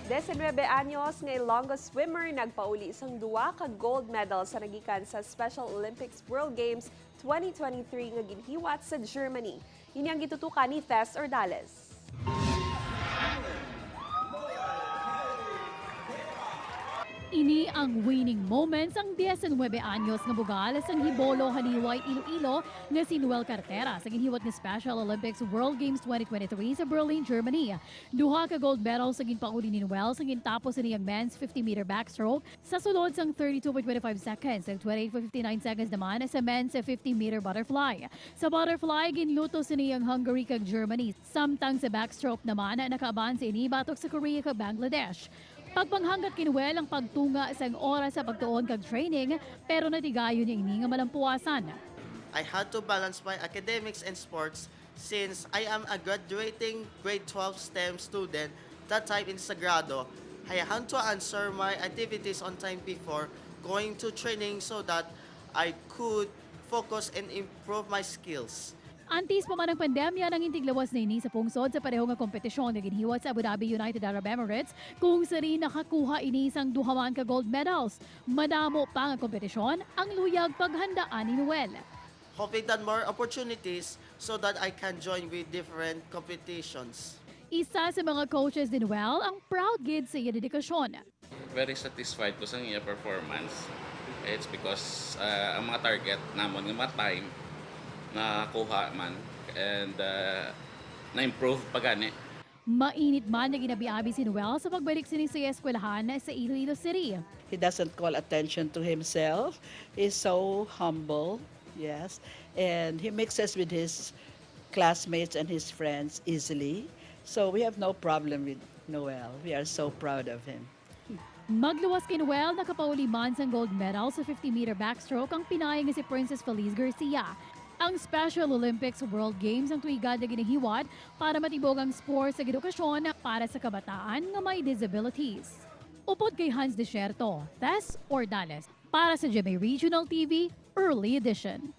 19 anyos nga Ilonggo swimmer nagpauli sang duwa ka gold medal sa nagikan sa Special Olympics World Games 2023 nga ginhiwat sa Germany. Ini ang gitutukan ni Tess Ordales. Ini ang winning moments ang 19 anyos nga bugal sang Hibolo, Haniway, Iloilo nga si Noel Cartera sa ginhiwat nga Special Olympics World Games 2023 sa Berlin, Germany. Duha ka gold medal sa ginpauli ni Noel sa gintapos sa niyang men's 50-meter backstroke sa sulod sang 32.25 seconds ug 28.59 seconds naman sa men's 50-meter butterfly. Sa butterfly, ginluto sa niyang Hungary kag Germany. Samtang sa backstroke naman, nakaabanse ini batok sa Korea kag Bangladesh. Pagpanghanggat kay Noel ang pagtunga sa oras sa pagtuon kag training, pero natigayon niya ini nga malampuasan. I had to balance my academics and sports since I am a graduating grade 12 STEM student that time in Sagrado. I had to answer my activities on time before going to training so that I could focus and improve my skills. Antes pa man ang pandemya, nang intiglawas na ini sa pungsod sa pareho nga kompetisyon nga ginhiwat sa Abu Dhabi, United Arab Emirates, kung sa rin nakakuha ini sang duha man ka gold medals. Madamo pa nga kompetisyon ang luyag paghandaan ni Noel. Hoping that more opportunities so that I can join with different competitions. Isa sa mga coaches ni Noel ang proud gid sa iya dedikasyon. Very satisfied ko sa iya performance. It's because ang mga target namon nga mga time nakuha man and na-improve pa gani. Mainit man na ginabiabi si Noel sa pagbalik sini sa eskwelahan sa Iloilo City. He doesn't call attention to himself. He's so humble, yes. And he mixes with his classmates and his friends easily. So we have no problem with Noel. We are so proud of him. Magluwas kay Noel, nakapauli man sang gold medal sa 50-meter backstroke ang pinayang nga si Princess Feliz Garcia. Ang Special Olympics World Games ang tuigad na ginahiwat para matibog ang sports sa edukasyon para sa kabataan nga may disabilities. Upod kay Hans Desierto, Tess Ordales, para sa GMA Regional TV, Early Edition.